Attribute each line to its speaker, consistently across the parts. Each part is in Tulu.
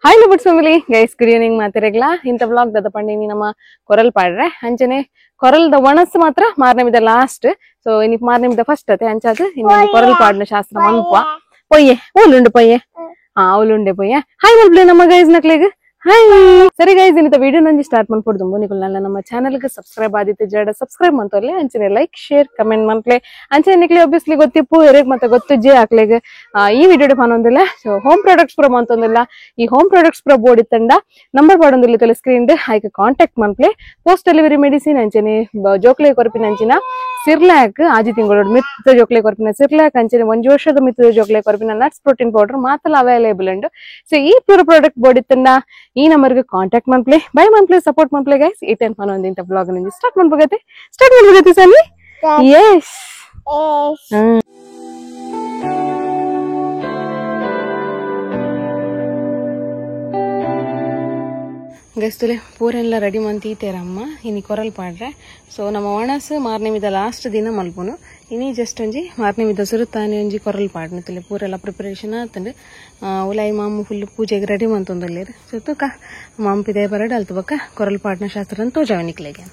Speaker 1: Hi ಲಬಟ್ family guys, good evening ಮಾತಿರಗ್ಲಾ. ಇಂಥ ಬ್ಲಾಗ್ ದಾದ ಪಂಡಿನಿ ನಮ್ಮ ಕೊರಲ್ ಪಾಡ್ರೆ ಅಂಚನೆ ಕೊರಲ್ದ ಒಣಸ್ ಮಾತ್ರ ಮಾರನೆಮಿದ ಲಾಸ್ಟ್. ಸೊ ಇನಿ ಮಾರನೆಮಿದ ಫಸ್ಟ್ ಅತೆ ಅಂಚಾದ ಇನ್ನು ಕೊರಲ್ ಪಾಡಿನ ಶಾಸ್ತ್ರ ಮನ್ಪ ಪೊಯ್ಯೆ ಓಲುಂಡು ಪೊಯ್ಯೆ ಹಾ ಅವಲುಂಡೆ ಪೊಯ್ಯೆ. ಹಾಯ್ ಮಲ್ಪ್ಲೆ ನಮ್ಮ ಗೈಸ್ ನಕ್ಲೆಗ್ ಹಾಯ್. ಸರಿ ಗೈಸ್, ಇನ್ನಿತ ವಿಡಿಯೋ ನಂಜಿ ಸ್ಟಾರ್ಟ್ ಮಾಡ್ಕೊಡ್ದು ನಿಕುಲ್ ನಮ್ಮ ಚಾನಲ್ ಗೆ ಸಬ್ಸ್ಕ್ರೈಬ್ ಆದಿತ್ತೆ ಜಡ ಸಬ್ಸ್ಕ್ರೈಬ್ ಮಂತೋರ್ಲೆ ಅಂಚನೆ like share comment ಮಂತ್ಲೆ ಅಂಚನೆ ನಿಕ್ಲೆ ಆಬ್ವಿಯಸ್ಲಿ ಗೊತ್ತಿಪ್ಪು ಎರೆಗ್ ಮತ್ತೆ ಗೊತ್ತು ಜೆ ಆಕ್ಲೆಗ್ ಈ ವಿಡಿಯೋ ಪನೊಂದಿಲ್ಲ. So home products ಪೂರ ಮಂತೊಂದಿಲ್ಲ. ಈ ಹೋಮ್ ಪ್ರಾಡಕ್ಟ್ಸ್ ಪೂರ ಬೋರ್ಡ್ ಇತ್ತಂಡ ನಂಬರ್ ಪಾಡೊಂದಿಲ್ಲ ತಲೆ ಸ್ಕ್ರೀನ್ ಆಯ್ಕೆ ಕಾಂಟ್ಯಾಕ್ಟ್ ಮಂತ್ಲೆ. Post delivery medicine ಅಂಚನೆ ಜೋಕ್ಲೆ ಕೊರಪಿನ ಅಂಚಿನ ಸಿರ್ಲ್ಯಾಕ್ ಆಜಿ ತಿಂಗಳು ಮಿತ್ತ ಜೋಕ್ಲೆ ಕೊರಪಿನ ಸಿರ್ಲ್ಯಾಕ್ ಅಂಚನೆ ಒಂಜಿ ವರ್ಷದ ಮಿತ್ತದ ಜೋಕ್ಲೆ ಕೊರಪಿನ nuts protein powder ಮಾತಲ available ಉಂಡು. ಸೊ ಈ ಪೂರ ಪ್ರಾಡಕ್ಟ್ ಬೋರ್ಡ್ ಇತ್ತಂಡ ಈ ನಂಬರ್ ಗೆ ಕಾಂಟ್ಯಾಕ್ಟ್ ಮಾಡ್ಪ್ಲೆ, ಬೈ ಮಾಡ್ಪ್ಲೆ, ಸಪೋರ್ಟ್ ಮಾಡ್ಪ್ಲೆ ಗೈಸ್. ಈ ಟೈಮ್ ಪನೊಂದು ಬ್ಲಾಗ್ ನಿಂಗೆ ಸ್ಟಾರ್ಟ್ ಮಾಡ್ಬೋಗತ್ತೆ. ಸ್ಟಾರ್ಟ್ ಮಾಡ್ಬೋಗತ್ತೆ ಸಾನಿ. ಎಸ್ ಗೈಸ್, ತುಲೆ ಪೂರೆಲ್ಲ ರೆಡಿ ಮಂತೀತೇರಮ್ಮ ಇನಿ ಕೊರಲ್ ಪಾಡ್ರೆ. ಸೊ ನಮ್ಮ ಒಣಸು ಮಾರನೆಮಿದ ಲಾಸ್ಟ್ ದಿನ ಮಲ್ಪುನು. ಇನಿ ಜಸ್ಟ್ ಒಂಜಿ ಮಾರನೆಮಿದ ಸುರುತ್ತಾನೆ ಒಂಜಿ ಕೊರಲ್ ಪಾಡ್ನು ತುಲೆ ಪೂರೆಲ್ಲ ಪ್ರಿಪರೇಷನ್ ಆತಂಡು. ಉಲಾಯಿ ಮಾಮು ಫುಲ್ ಪೂಜೆಗೆ ರೆಡಿ ಮಂತೊಂದುಲ್ಲೇರು. ಸೊ ತುಕ ಮಾಂಪಿದೆ ಬರಡು ಅಲ್ತು ಬಕ್ಕ ಕೊರಲ್ ಪಾಡ್ನ ಶಾಸ್ತ್ರ ತೋಜಾವ ನಿಕ್ಲೆಗೆ.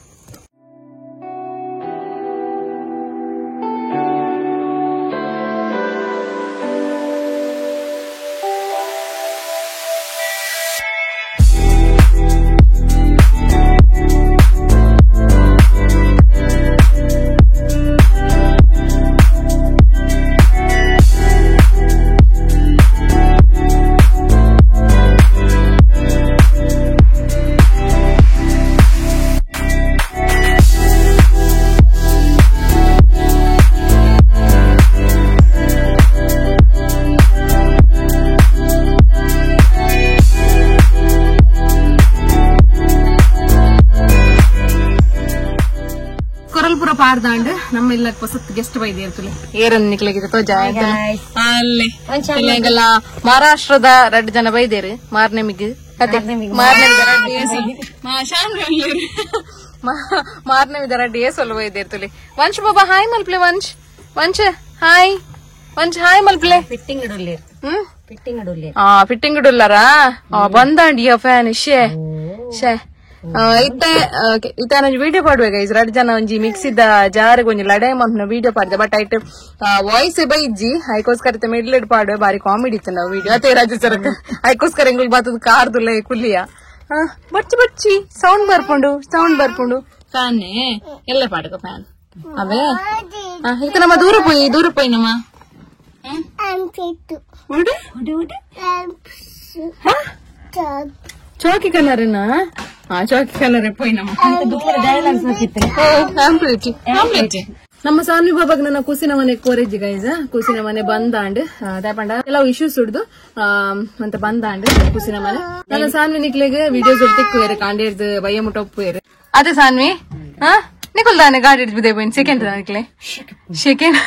Speaker 1: ಪಾರ್ದಾಂಡ್ ನಮ್ಮ ಇಲ್ಲ ಹೊಸತ್ ಗೆಸ್ಟ್ ಬೈದಿ ಇರ್ತದೆ ಏರನ್ ನಿಕ್ಲೆಗೆ ತೋಜಾ ಅಲ್ಲಿ ಮಹಾರಾಷ್ಟ್ರದ ರಡ್ಡು ಜನ ಬೈದೇರು ಮಾರ್ನೆಮಿಗ್ ಮಾರ್ನೆಮಿದ ರಡ್ಡು ಏಸೊಲ್ಲ ಬೈದೇರ್ತುಲಿ. ವಂಶ್ ಬಾಬಾ ಹಾಯ್ ಮಲ್ಪ್ಲೆ. ವಂಶ್ ವಂಶ್ ಹಾಯ್ ವಂಶ್ ಹಾಯ್ ಮಲ್ಪ್ಲೆ.
Speaker 2: ಫಿಟ್ಟಿಂಗ್
Speaker 1: ಫಿಟ್ಟಿಂಗ್ ಇಡುಲ್ಲಾರಾ ಬಂದಾಂಡ್ ಈ ಫ್ಯಾನ್ ಶೇ ಶೇ ಇತ್ತೆ ಇತ್ತ ಒಂಜಿ ವಿಡಿಯೋ ಪಾಡುವೆ ಗೈಸ್. ರಡ್ಡು ಜನ ಒಂಜಿ ಮಿಕ್ಸಿದ ಜಾರಿಗೆ ಒಂಜಿ ಲಡಾಯಿ ಮಲ್ಪುನ ವಿಡಿಯೋ ಪಾಡ್ದೆ. ಬಟ್ ಐಟ್ ವಾಯ್ಸ್ ಬೈಜ್ಜಿ ಐಕೋಸ್ಕರ ಮಿಡ್ಲೆಡ್ ಪಾಡುವೆ. ಬಾರಿ ಕಾಮಿಡಿ ಇತ್ತು ನಾವು ವಿಡಿಯೋ ಅದೇ ರಾಜ ಸರಕ್ ಐಕೋಸ್ಕರ ಎಂಗುಲ್ ಬಾತದ ಕಾರ್ದುಲ್ಲ ಕುಲ್ಲಿಯ ಬಚ್ಚಿ ಬಚ್ಚಿ ಸೌಂಡ್ ಬರ್ಪುಂಡು ಸೌಂಡ್ ಬರ್ಪುಂಡು ಫ್ಯಾನ್ ಎಲ್ಲ ಪಾಡುಗ ಫ್ಯಾನ್ ಅವೇ. ಇತ್ತ ನಮ್ಮ ದೂರ ಪೋಯಿ ದೂರ ಪೋಯಿ ನಮ್ಮ ಚೌಕಿ ಕಲರ್ನಾ ಚೌಕಿ ಕಲರ್ ಪೋಯಿ ನಮ್ಮ ನಮ್ಮ ಸಾನ್ವಿ ಬಾಬಾಗ್ ನನ್ನ ಕೂಸಿನ ಮನೆ ಕೋರೇಜಿ ಗೈಸ್. ಕೂಸಿನ ಮನೆ ಬಂದಾಂಡ್ ದಾಪಂಡ ಕೆಲವು ಇಶ್ಯೂಸ್ ಹಿಡ್ದು ಅಂತ ಬಂದಾಂಡ್ ಕೂಸಿನ ಮನೆ. ನನ್ನ ಸಾನ್ವಿ ನಿಕ್ಲೆಗ್ ವಿಡಿಯೋಸ್ ತಿಕ್ಕುವೇರು ಕಾಂಡೇರ್ದು ಬಯ್ಯ ಮುಟ್ಟ ಒಪ್ಪುವೇರು. ಅದೇ ಸಾನ್ವಿ ಹಾ ನಿಕುಲ್ ದಾನೆ ಗಾಡಿ ಹಿಡ್ದು ಬೋಯಿನ್ ಸೆಕೆಂಡ್ ನಿಕ್ಲೆ ಸೆಕೆಂಡ್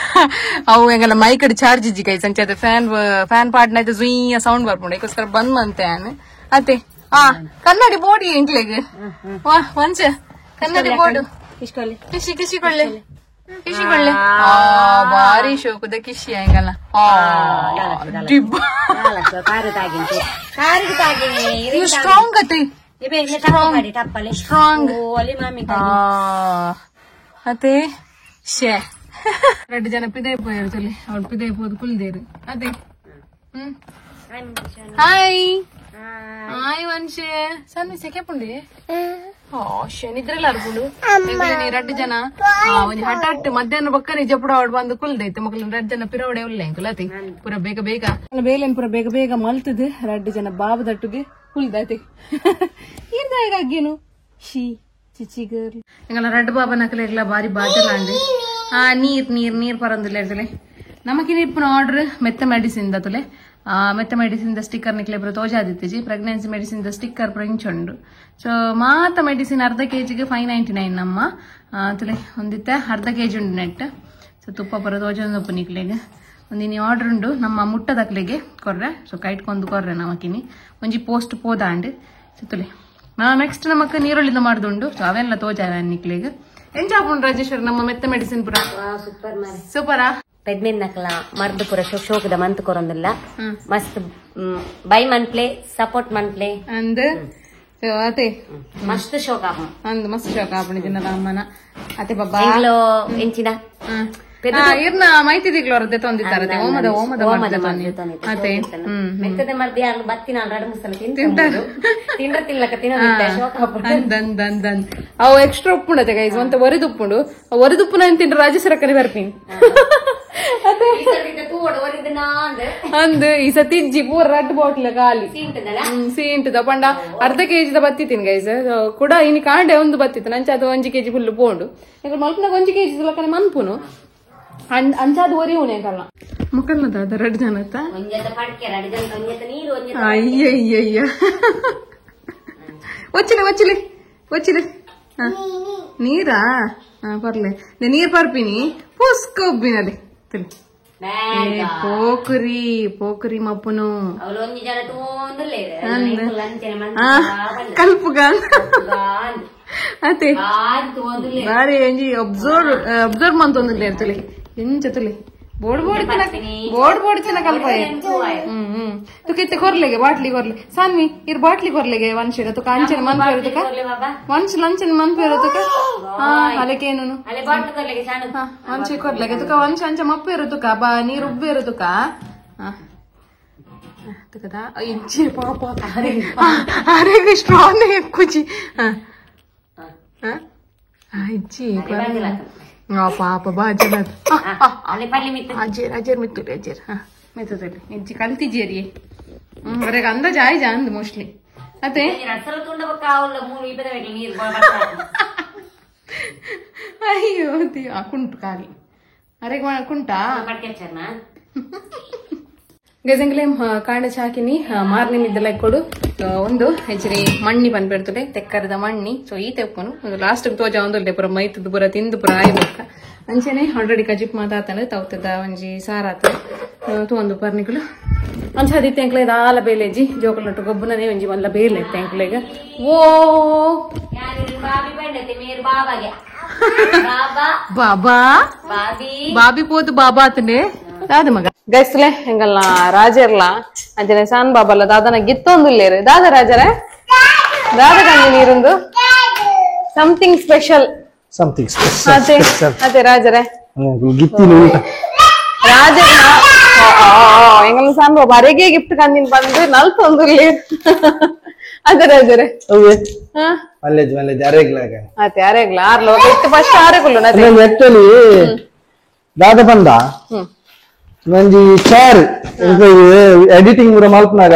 Speaker 1: ಅವು ಎಂಗಲ್ಲ ಮೈಕ್ ಚಾರ್ಜ್ ಇಜ್ಜಿ ಗೈಸ್. ಅಂಚೆ ಅದೇ ಫ್ಯಾನ್ ಫ್ಯಾನ್ ಪಾಡ್ನ ಜುಯ್ಯ ಸೌಂಡ್ ಬರ್ಪುಂಡು ಐಕೋಸ್ಕರ ಬಂದ್ ಮಂತೆ ಅತ್ತೆ. ಆ ಕನ್ನಡಿ ಬೋಡಿ ಎಂಕ್ಲೆಗ್ ವಾ ವಂಚ ಕನ್ನಡಿ ಬೋರ್ಡು ಕಿಶಿ ಕಿಶಿ ಕೊಳ್ಳೆ ಕಿಶಿ ಕೊಳ್ಳೆ. ಬಾರಿ ಶೋಕುದ ಕಿಶಿ ಹೆಂಗಲ್ಲ ಸ್ಟ್ರಾಂಗ್ ಅತ್ತೆ ಸ್ಟ್ರಾಂಗ್ ಅತ್ತೆ ಶೇ. ಎರಡು ಜನ ಪಿದೆ ಪೋಯರು ತುಲಿ ಅವ್ರು ಪಿದೆ ಪೋದು ಕುಲ್ದೇರು ಅದೇ. ಹಾಯ್ ಹಾಯ್ ವಂಶೆ ಸಣ್ಣ ಸೆಕೆಪುಂಡಿ ನಿದ್ರೆಲ್ಲ ಅರ್ಪುಂಡು ರಡ್ಡು ಜನ ಒಂಜಿ ಹಠಾಟ್ ಮಧ್ಯಾಹ್ನ ಬಕ್ಕ ನಿಜ ಪುಡ ಅವಡ್ ಬಂದು ಕುಲ್ದೈತೆ ಮಕ್ಳು ರಡ್ಡು ಜನ ಪಿರವಡೆ ಉಲ್ಲ ಎಂಕುಲತಿ ಪೂರ ಬೇಗ ಬೇಗ ಬೇಲೆನ್ ಪೂರ ಬೇಗ ಬೇಗ ಮಲ್ತದ ರಡ್ಡು ಜನ ಬಾಬದಟ್ಟುಗೆ ಕುಲ್ದೈತೆ. ಏನ್ she ಚಿಚಿ ಗರ್ಲ್ ಎಂಗಲ ರಡ್ಡು ಬಾಬಾ ನಕಲೆಗ್ಲ ಬಾರಿ ಬಾಜಲಾಂಡ್. ಆ ನೀರ್ ನೀರ್ ನೀರ್ ಪರಂದಿಲ್ಲ ಇರ್ತಲೆ ನಮಕಿನ ಇಪ್ಪನ ಆರ್ಡರ್ ಮೆತ್ತ ಮೆಡಿಸಿನ್ ದತುಲೆ. ಮೆತ್ತ ಮೆಡಿಸಿನ್ the sticker ನಿಕ್ಲೆ ಪೂರ ತೋಜಾದಿತ್ತಿಜಿ. Pregnancy medicine the sticker ಪೂರ ಇಂಚುಂಡು. ಸೊ ಮಾತ ಮೆಡಿಸಿನ್ ಅರ್ಧ ಕೆಜಿಗೆ 599 ನಮ್ಮ ತುಲೆ ಒಂದಿತ್ತೆ ಅರ್ಧ ಕೆಜಿ ಉಂಡು ನೆಟ್. ಸೊ ತುಪ್ಪ ಪೂರ ತೋಜೊಂದಪ್ಪು ನಿಕ್ಲೆಗ್ ಒಂದಿನಿ ಆರ್ಡರ್ ಉಂಡು ನಮ್ಮ ಮುಟ್ಟದಕ್ಲೆಗೆ ಕೊರ್ರೆ. ಸೊ ಕೈಟ್ಕೊಂಡು ಕೊರ್ರೆ ನಮಕಿನಿ ಒಂಜಿ ಪೋಸ್ಟ್ ಪೋದಾಂಡ್. ಸೊ ತುಲೆ ನೆಕ್ಸ್ಟ್ ನಮಕ್ ನೀರುಳ್ಳಿದ ಮಾಡ್ದುಂಡು. ಸೊ ಅವೆಲ್ಲ ತೋಜಾವ ನಿಕ್ಲೆಗ್ ಎಂಜಾಪುಂಡು ರಾಜೇಶ್ವರ ನಮ್ಮ ಮೆತ್ತ ಮೆಡಿಸಿನ್ ಪೂರ ಸೂಪರಾ.
Speaker 2: ಪೆದ್ಮೆನ್ ನಕಲ ಮರ್ದ್ ಪೂರ ಶೋಕದ ಮಂತ್ ಕೊರೊಂದಿಲ್ಲ ಮಸ್ತ್ ಬೈ ಮನ್ಪ್ಲೆ ಸಪೋರ್ಟ್ ಮನ್ಪ್ಲೆ
Speaker 1: ಅಂದ್ ಅತೆ
Speaker 2: ಮಸ್ತ್ ಶೋಕ
Speaker 1: ಅಂದ್ ಮಸ್ತ್ ಶೋಕ ಆಪುಂಡು ದಿನದ ಅಮ್ಮನ ಅತೆ ಬಾಬಾ
Speaker 2: ಎಂಕ್ಲು ಎಂಚಿನ
Speaker 1: ಇರ್ನ ಮೈತಿ ದಿಗ್ಲೋರದ್ದೆ ತೊಂದಿದ್ದಾರೆ ಓಮದ ಓಮದ ಅತೆ
Speaker 2: ಮೆತ್ತದ ಮರ್ದಿ ಯಾರು ಬತ್ತಿನ ರಡು ಮುಸಲ ತಿಂತಾರೆ ತಿಂಡ್ರ ತಿನ್ಲಕ ತಿನ್ನೋದಿಲ್ಲ ಶೋಕ
Speaker 1: ಅಂದ್ ಅಂದ್ ಅಂದ್ ಅಂದ್ ಅವು ಎಕ್ಸ್ಟ್ರಾ ಉಪ್ಪುಂಡತೆ ಗೈಸ್ ಒಂತ ಒರಿದುಪ್ಪುಂಡು ಒರಿದುಪ್ಪುನ ತಿಂಡ್ರೆ ರಾಜೇಶ್ವರಕ್ಕನೆ ಬರ್ತೀನಿ ಅಂದ್ ಈ ಸತಿ ಇಜ್ಜಿ ಪೂರ ರಡ್ ಬಾಟ್ಲ್ ಖಾಲಿ ಸೀಂಟದ ಪಂಡ ಅರ್ಧ ಕೆಜಿದ ಬತ್ತಿತ್ತೀನಿ ಗೈಸ್ ಕೂಡ ಇನಿ ಕಾಂಡೆ ಒಂದು ಬತ್ತಿತ್ತು ನಂಚ ಅದು 1 ಕೆಜಿ ಫುಲ್ ಪೋಂಡು ಯಾಕಂದ್ರೆ ಮಲ್ಪನಾಗ 1 ಕೆಜಿ ಲಕ್ಕನೆ ಮನ್ಪುನು ಅಂಚಾದ ಒರಿ ಉಣೆ ಕಲ್ಲ ಮುಕ್ಕಲ್ನ ದಾದ ರಡ್ ಜನತ್ತ ಅಯ್ಯಯ್ಯಯ್ಯ ಒಚ್ಚಿಲೆ ಒಚ್ಚಿಲೆ ಒಚ್ಚಿಲೆ ನೀರಾ ಬರ್ಲೆ ನೀರ್ ಪರ್ಪಿನಿ ಪುಸ್ಕ ಉಬ್ಬಿನಲ್ಲಿ ತಿಳಿ ಪೋಕರಿ ಪೋಕರಿ ಮಪ್ಪುನು ಕಲ್ಪುಗ ಅತೆ ಬಾರಿ ಎಂಜಿ ಅಬ್ಸರ್ವ್ ಅಬ್ಸರ್ವ್ ಮಂತೊಂದಿಲ್ಲ ಇರ್ತಲಿ ಎಂಚ ತುಲಿ ಬೋರ್ಡ್ ಬೋರ್ಡ್ ಬೋರ್ಡ್ ಬೋರ್ಡ್ ಚೆನ್ನ ಕಲ್ಪ ಹ್ಮ್ ಹ್ಮ್ ತುಕಿತ್ತೆ ಕೊರ್ಲೆಗೆ ಬಾಟ್ಲಿ ಕೊರ್ಲೆ ಸಾನ್ವಿ ಇರ್ ಬಾಟ್ಲಿ ಕೊರ್ಲೆಗೆ ವನ್ಶಿಗ ತುಕ ಅಂಚನ ಮನ್ಪು ಇರುತ್ತಕ ವನ್ಶ್ ಲಂಚನ ಮನ್ಪು ಇರುತ್ತಕ ಹಾ ಅಲಕೇನು ವಂಶಿ ಕೊರ್ಲೆಗೆ ತುಕ ವಂಶ ಅಂಚ ಮಪ್ಪು ಇರುತ್ತಕ ಬಾ ನೀರು ಉಬ್ಬು ಇರುತ್ತಕ ತುಕದ ಇಜ್ಜಿ ಪಾಪ ಅರೆ ಸ್ಟ್ರಾಂಗ್ ಕುಚಿ ಇಜ್ಜಿ ಪಾಪ ಬಾಜಿ ಅಜೇರ್ ಅಜೇರ್ ಮಿತ್ತುಲಿ ಅಜೇರ್ ಮಿತ್ತುಲಿ ಇಜ್ಜಿ ಕಲ್ತಿಜೇರಿ ಅರೆಗೆ ಅಂದಾಜು ಆಯ್ಜ ಅಂದ್ ಮೋಸ್ಟ್ಲಿ ಅತ್ತೆ ಅಯ್ಯೋ ಕುಂಟು ಖಾಲಿ ಅರೆಗೆ ಕುಂಟಾ ಗಜಂಗ್ಲೆ ಕಾಂಡ ಚಾಕಿನಿ ಮಾರ್ನೆ ಮಿದ್ದಲ ಕೊಡು ಒಂದು ಹೆಚ್ಚರಿ ಮಣ್ಣಿ ಬಂದ್ಬಿಡ್ತದೆ ತೆಕ್ಕರದ ಮಣ್ಣಿ ಸೊ ಈ ತೆಪ್ಪನು ಒಂದು ಲಾಸ್ಟ್ ತೋಜ ಒಂದೊಳ್ಳೆ ಪೂರ ಮೈತದ ಪೂರ ತಿಂದು ಪೂರ ಆಯ್ಬೇಕ ಅಂಚೆನೆ ಆಲ್ರೆಡಿ ಕಜಿಪ್ ಮಾತಾತಂದ್ರೆ ತೌತದ ಒಂಜಿ ಸಾರಾತ ತೂಂದು ಪರ್ನಿಕುಲು ಅಂಚ ಅದಿತ್ತೆ ಎಂಕ್ಲೆ ದಾಲ ಬೇಲೆಜ್ಜಿ ಜೋಕುಲಟ್ಟು ಗೊಬ್ಬುನನೇ ಒಂಜಿ ಮಲ್ಲ ಬೇಲೆ ಇತ್ತೆ ಎಂಕ್ಲೆಗ ಓ ಬಾಬಾ ಬಾಬಿ ಪೋದು ಬಾಬಾ ಆತನೆ ದಾದ ಮಗ ಗೈಸ್ಲೆ ಎಂಗಲ್ಲ ರಾಜರ್ಲ ಅಂಚನೆ ಸಾನ್ ಬಾಬಲ್ಲ ದಾದನ ಗಿತ್ತೊಂದುಲ್ಲೇರು ದಾದ ರಾಜರೇ ದಾದ ಕಂಡು ನೀರುಂದು something special
Speaker 3: something special
Speaker 1: ಅದೇ ರಾಜರೇ
Speaker 3: ಗಿತ್ತಿನ ಊಟ
Speaker 1: ರಾಜರ್ನ ಎಂಗಲ್ಲ ಸಾನ್ ಬಾಬಾ ಅರೆಗೆ ಗಿಫ್ಟ್ ಕಂದಿನ ಬಂದು ನಲ್ತೊಂದುಲ್ಲೇರು ಅದೇ ರಾಜರೇ
Speaker 3: ಮಲ್ಲೇಜ್ ಮಲ್ಲೇಜ್ ಅರೆಗ್ಲಾಗ
Speaker 1: ಅದೇ ಅರೆಗ್ಲ ಆರ್ಲ ಇತ್ತು ಫಸ್ಟ್ ಆರೆಗುಲ್ಲು
Speaker 3: ಆಕ್ಚುಲಿ ದಾದ ಬಂದ ನಂಜಿ ಚೇರ್ ಎಡಿಟಿಂಗ್ ಪೂರ ಮಲ್ಪನಾಗ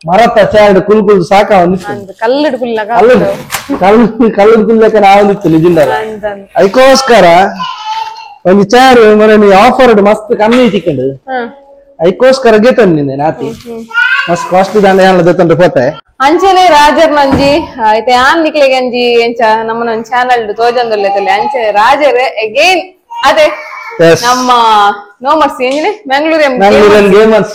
Speaker 3: ಮರತ ಚೇರ್ ಕುಲ್ ಕುಲ್ ಸಾಕ ಒಂದಿತ್ತು
Speaker 1: ಕಲ್ಲಡ್ ಕುಲ್ಲಕ
Speaker 3: ಕಲ್ಲು ಕಲ್ಲು ಕುಲ್ಲಕ ನಾವೊಂದಿತ್ತು ನಿಜಿಂದ ಅದಕ್ಕೋಸ್ಕರ ಒಂದು ಚೇರ್ ಮರ ಆಫರ್ ಮಸ್ತ್ ಕಮ್ಮಿ ತಿಕ್ಕೊಂಡು ಅದಕ್ಕೋಸ್ಕರ ಗೆತನ್ ನಿನ್ನೆ ನಾತಿ ಮಸ್ತ್ ಕಾಸ್ಟ್ಲಿ ದಾಂಡ ಏನ ದೆತ್ತಂಡ್ರೆ ಪೋತೆ
Speaker 1: ಅಂಚೆನೆ ರಾಜರ್ ನಂಜಿ ಐತೆ ಆನ್ ನಿಕ್ಲೆಗೆ ಅಂಜಿ ಎಂಚ ನಮ್ಮನ ಚಾನಲ್ ತೋಜಂದುಲ್ಲೆ ಅಂಚೆ ರಾಜರ್ ಅಗೇನ್ ಅದೇ ನಮ್ಮ ನೋ ಮರ್ಸಿ ಎಂಜಿನೆ ಮ್ಯಾಂಗ್ಳೂರಿಯನ್
Speaker 3: ಗೇಮರ್ಸ್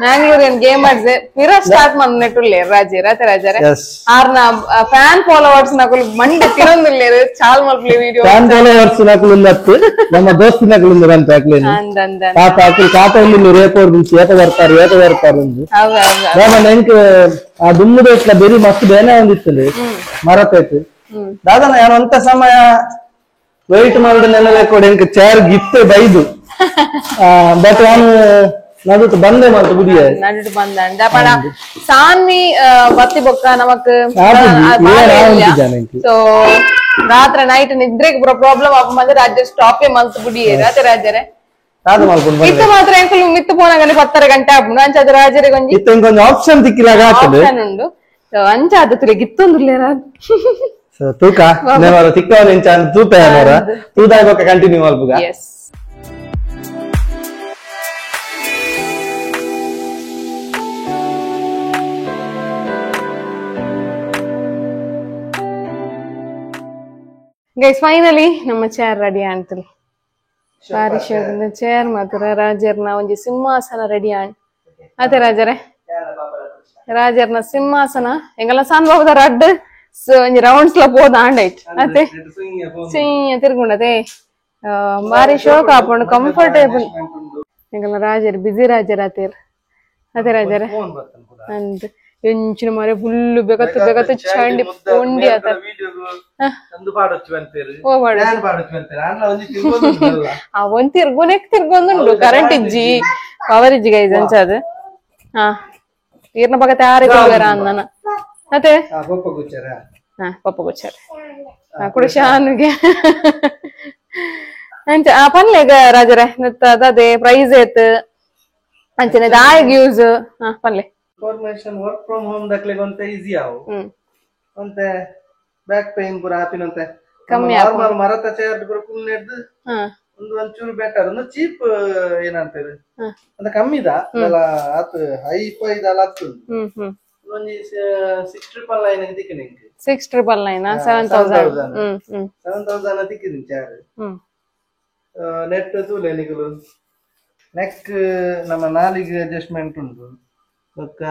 Speaker 1: ಮ್ಯಾಂಗ್ಳೂರಿಯನ್ ಗೇಮರ್ಸ್ ಪಿರ ಸ್ಟಾರ್ಟ್ ಮಂದ್ ರಾಜೇರ್ ಅತೆ ರಾಜರೇ ಆರ್ನ ಫ್ಯಾನ್ ಫಾಲೋವರ್ಸ್ ನಕುಲು ಮಂಡೆ ತಿರೊಂದುಲ್ಲೇರು ಚಾಲ್ ಮಲ್ಪಲೆ video
Speaker 3: fan followers ನಕುಲು ಉಂದತ್ತು ನಮ್ಮ ದೋಸ್ತಿ ನಕುಲು ಉಂದು ಅಂತ ಅಕ್ಲೇನು ತಾತ ಅಕುಲು ತಾತ ಉಂದು ರೇಪೋರ್ ಮುಂಚೆ ಏತ ಬರ್ತಾರೆ ಏತ ಬರ್ತಾರೆ ಉಂದು ನಮ್ಮ ಆ ದುಮ್ಮದ ಇಟ್ಲ ಬೆರಿ ಮಸ್ತ್ ಬೇನೆ ಒಂದಿತ್ತು ಮರತಾಯ್ತು ದಾದನ ಯಾರು ಅಂತ ಸಮಯ ವೆಯ್ಟ್ ಮಾಡಿದ ಕೊಡಿ ಎಂಕ್ ಚೇರ್ ಗಿತ್ತೆ ಬೈದು ಬಟ್ ನಾನು ನಡುಟು ಬಂದೆ ಮಾತು ಗುಡಿಯ
Speaker 1: ನಡುಟು ಬಂದ ಪಡ ಸಾನ್ವಿ ಬತ್ತಿ ಬೊಕ್ಕ ನಮಕ್ ಸೊ ರಾತ್ರಿ ನೈಟ್ ನಿದ್ರೆಗೆ ಪೂರ ಪ್ರಾಬ್ಲಮ್ ಆಪ ಮಂದ್ರೆ ರಾಜ್ಯ ಸ್ಟಾಪ್ ಮಲ್ತು ಬುಡಿಯೇ ರಾತ್ರಿ ರಾಜರೇ ಇತ್ತ ಮಾತ್ರ ಎಂಕುಲು ಮಿತ್ತು ಪೋನಾಗನೆ 10 ಗಂಟೆ ಆಪುಂಡು ಅಂಚ ಅದು ರಾಜರೇ ಗೊಂಜಿ
Speaker 3: ಇತ್ತ ಇಂಕೊಂಜಿ ಆಪ್ಷನ್ ತಿಕ್ಕಿಲಾಗ ಆತುಂಡು
Speaker 1: ಆಪ್ಷನ್ ಉಂಡು ಸೊ ಅಂಚ ಅದು ತುಲೆ ಗಿತ್ತೊಂದುಲ್ಲೇರ
Speaker 3: ಸೊ ತೂಕ ನೇವರ ತಿಕ್ಕವನ ಇಂಚ ತೂಪ ಏನವರ ತೂದಾಯ ಬೊಕ್ಕ ಕಂಟಿನ್ಯೂ ಮಲ್ಪುಗ.
Speaker 1: S guys finally ನಮ್ಮ ಚೇರ್ ರೆಡಿ ಆಯ್ತು. ಬಾರಿ ಚೇರ್ ಮಾತ್ರ ರಾಜರ್ನ ಒಂಜಿ ಸಿಂಹಾಸನ ರೆಡಿ ಆಣ್ ಅದೇ ರಾಜರೇ ರಾಜರ್ನ ಸಿಂಹಾಸನ ಎಂಗಲ ಸಾನ್ ಬಾಬುದ ರಡ್ಡ್ ಒಂಜಿ ರೌಂಡ್ಸ್ ಲ ಪೋದ ಆಂಡೈಟ್ ಅತೆ ಸಿಂಹ ತಿರ್ಗುಂಡತೆ ಬಾರಿ ಶೋಕ್ ಆಪುಂಡು ಕಂಫರ್ಟೇಬಲ್ ಎಂಕಲ್ನ ರಾಜರು ಬಿಸಿ ರಾಜರ ಆತೇರ್ ಅದೇ ರಾಜರ ಅಂದ್ ಎಂಚಿನ ಮಾರೆ ಫುಲ್ ಬೇಕತ್ತು ಬೇಕತ್ತು ಚಂಡಿ ಪೊಂಡಿ ಆತ ಆ ಒಂದ್ ತಿರ್ಗುನೆಕ್ ತಿರ್ಗೊಂದುಂಡು ಕರೆಂಟ್ ಇಜ್ಜಿ ಪವರ್ ಇಜ್ಜಿ ಗೈಸ್ ಅಂಚ ಅದು ಹಾ ಈರ್ನ ಪಕ್ಕ ತಯಾರಿ ಅಂದನ ಅದೇ ಹಾ ಪಪ್ಪ ಗುಚ್ಚಾರ ಕುಡ ಶಾನುಗೆ ಅಂಚ ಆ ಪನ್ಲೆ ರಾಜರೇ ಅದೇ ಪ್ರೈಸ್ ಏತ್ ಅಂಚನೆ ದಾಯಗ್ ಯೂಸ್ ಹಾ ಪನ್ಲೆ
Speaker 3: ಇನ್ಫಾರ್ಮೇಶನ್ ವರ್ಕ್ ಫ್ರಮ್ ಹೋಮ್ ದಕ್ಲೆಗ್ ಒಂತೆ ಈಸಿ ಆವು ಒಂತೆ ಬ್ಯಾಕ್ ಪೈನ್ ಪೂರ ಆಪಿನಂತೆ ಕಮ್ಮಿ ನಾರ್ಮಲ್ ಮರತ ಚೇರ್ ಪೂರ ಕುಲ್ನೆಡ್ದು ಒಂದು ಒಂಚೂರು ಬೆಟರ್ ಒಂದು ಚೀಪ್ ಏನಂತಾರೆ ಅಂತ ಕಮ್ಮಿದ ಅದಲ್ಲ ಆತ್ ಹೈ ಫೈ ಇದಲ್ಲ ಆತು ಒಂಜಿ 6999 ದಿಕ್ಕಿನ ಇಂಕ್
Speaker 1: 6999 7000
Speaker 3: 7000 ದಿಕ್ಕಿನ ಚೇರ್ ನೆಟ್ ತೂಲೆ ನಿಕುಲು ನೆಕ್ ನಮ್ಮ ನಾಲಿಗೆ ಅಡ್ಜಸ್ಟ್ಮೆಂಟ್ ಉಂಟು ಬೊಕ್ಕ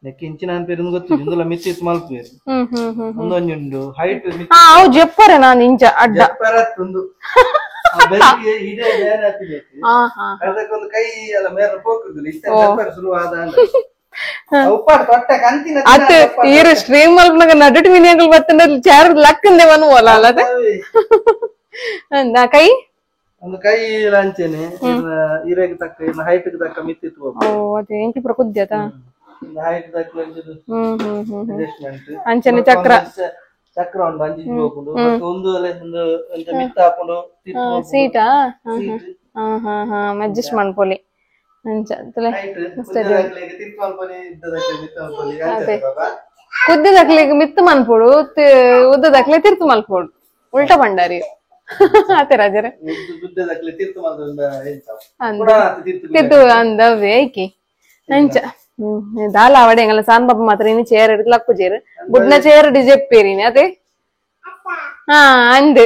Speaker 3: ನೆಕ್ ಇಂಚಿನ ಅನ್ಪೇರು ಗೊತ್ತು ಇಂದುಲ ಮಿತ್ತಿತ್ ಮಲ್ಪೇರು ಒಂದೊಂಜಿ ಉಂಡು ಹೈಟ್
Speaker 1: ಅವು ಜಪ್ಪರೆ ನಾನು ಇಂಚ ಅಡ್ಡ
Speaker 3: ಜಪ್ಪರತ್ ಒಂದು ಬೆಳಿಗ್ಗೆ ಇದೇ ಬೇರೆ ಹತ್ತಿಬೇಕು ಅದಕ್ಕೊಂದು ಕೈ ಎಲ್ಲ ಮೇರೆ ಪೋಕುದಿಲ್ಲ ಇಷ್ಟ ಜಪ್ಪರ ಶುರು ಆದ ಉಪ್ಪಾಡು ತೊಟ್ಟೆ ಕಂತಿನ
Speaker 1: ಅತ್ತೆ ಈರು ಸ್ಟ್ರೀಮ್ ಮಲ್ಪನಾಗ ನಡುಟು ಮಿನಿಯಂಗಲ್ ಬತ್ತಂದ್ರೆ ಚಾರ್ ಲಕ್ಕಂದೆ ವನು ಓಲ ಅಲ್ಲದೆ ಕೈ
Speaker 3: ಒಂದು ಕೈ ಅಂಚೆನೆ ಇರೆಗ್ ತಕ್ಕ ಹೈಟ್ ತಕ್ಕ ಮಿತ್ತಿತ್ತು
Speaker 1: ಓ ಅದೇ ಎಂಕಿ ಪೂರ ಕುದ್ಯತ
Speaker 3: ಹೈಟ್ ತಕ್ಕ ಅಡ್ಜಸ್ಟ್ಮೆಂಟ್
Speaker 1: ಅಂಚನೆ ಚಕ್ರ
Speaker 3: ಚಕ್ರ ಉಂಟು ಅಂಚಿ ಹೋಗುಂಡು ಮತ್ತೆ ಒಂದು ಒಂದು ಒಂಚ ಮಿತ್ತ ಹಾಕೊಂಡು
Speaker 1: ಸೀಟಾ ಹಾ ಹಾ ಹಾ ಅಡ್ಜಸ್ಟ್ ಮನ್ಪೊಲಿ ಅಂಚ ಕುದ್ದಿದಕ್ಲಿಗೆ ಮಿತ್ತು ಮನ್ಪೊಡು ಉದ್ದದಕ್ಲೆ ತಿರ್ತು ಮಲ್ಪೊಡು ಉಲ್ಟಾ ಬಂಡಾರಿ ಆತೆ ರಾಜರೇ ತಿರ್ತು ಅಂದವೇ ಐಕಿ ಅಂಚ ದಾಲ ಅವಡೆ ಎಂಗಲ ಸಾನ್ ಬಾಬಾ ಮಾತ್ರ ಇನ್ನು ಚೇರ್ ಹಿಡಿದು ಲಕ್ಕು ಚೇರ್ ಬುಡ್ನ ಚೇರ್ ಡಿ ಜೆಪ್ಪೇರಿನಿ ಅದೇ ಹಾ ಅಂದ್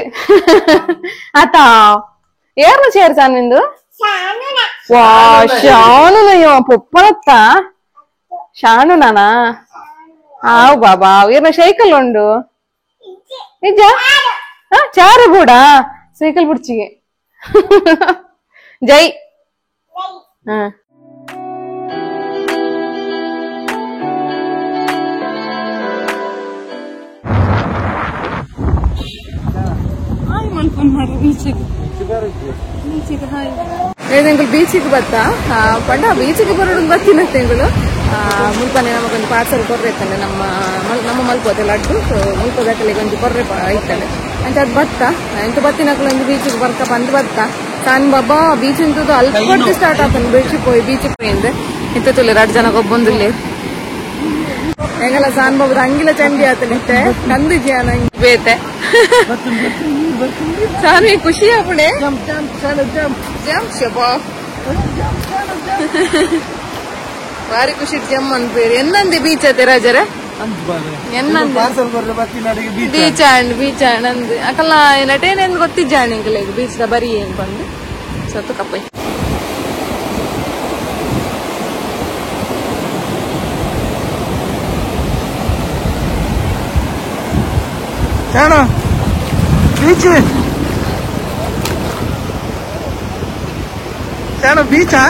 Speaker 1: ಆತ ಏರ್ನ ಚೇರ್ ಸಾನ್ ನಿಂದು ವಾ ಶಾನು ಪೊಪ್ಪನತ್ತ ಶಾನು ನಾನಾ ಆವ್ ಬಾಬಾ ಏರ್ನ ಸೈಕಲ್ ಉಂಡು ನಿಜ ಚಾರು ಕೂಡ ಸೈಕಲ್ ಬುಡ್ಚಿಗೆ ಜೈ ಹಾ ಎಂಕುಲು ಬೀಚಿಗೆ ಬತ್ತಾ ಪಂಡ ಬೀಚಿಗೆ ಬರೋಡು ಬತ್ತಿನ ತಿಂಗಳು ಮುಲ್ಪನೆ ನಮಗೊಂದು ಪಾರ್ಸಲ್ ಕೊರ್ರೆ ಇತ್ತಂಡೆ ನಮ್ಮ ನಮ್ಮ ಮಲ್ಪೋತೆ ಲಡ್ಡು ಸೊ ಮುಲ್ಪದಕ್ಕಲಿಗೆ ಒಂಜಿ ಕೊರ್ರೆ ಇತ್ತಂಡೆ ಅಂಚ ಅದು ಬತ್ತ ಎಂತ ಬತ್ತಿನಕುಲು ಒಂದು ಬೀಚಿಗೆ ಬರ್ಕ ಬಂದು ಬತ್ತ ತಾನ್ ಬಾಬಾ ಬೀಚ್ ಅಂತದ್ದು ಅಲ್ಪ ಸ್ಟಾರ್ಟ್ ಆತನ ಬೀಚಿಗೆ ಪೋಯಿ ಬೀಚಿಗೆ ಪೋಯಿಂದೆ ಇಂತ ತುಲೆ ಎರಡು ಜನ ಒಬ್ಬೊಂದಿಲ್ಲಿ ಹೆಂಗಲ್ಲ ಸಾನ್ ಬಾಬುದ ಅಂಗಿಲ ಚಂಡಿ ಆತನಿತ್ತೆ ಕಂದು ಜಿಯಾನ ಬೇತೆ ಸಾನಿ ಖುಷಿ ಆಪುಣೆ ಜಂಪ್ ಶಬಾ ಬಾರಿ ಖುಷಿ ಜಮ್ ಅನ್ಪೇರು ಎನ್ನಂದಿ ಬೀಚ್ ಅತೆ ರಾಜರೇ ಬೀಚ್ ಅಂಡ್ ಬೀಚ್ ಅಂಡ್ ಅಂದ್ ಅಕಲ್ಲ ನಟೇನೇನ್ ಗೊತ್ತಿಜ್ಜಾಣ ಎಂಕಲೆ ಬೀಚ್ the ಬರಿ ಏನ್ ಬಂದು ಸತ್ತು ಕಪ್ಪೈ
Speaker 3: ಬೀಚ್ ಶಾನು ಬೀಚಾ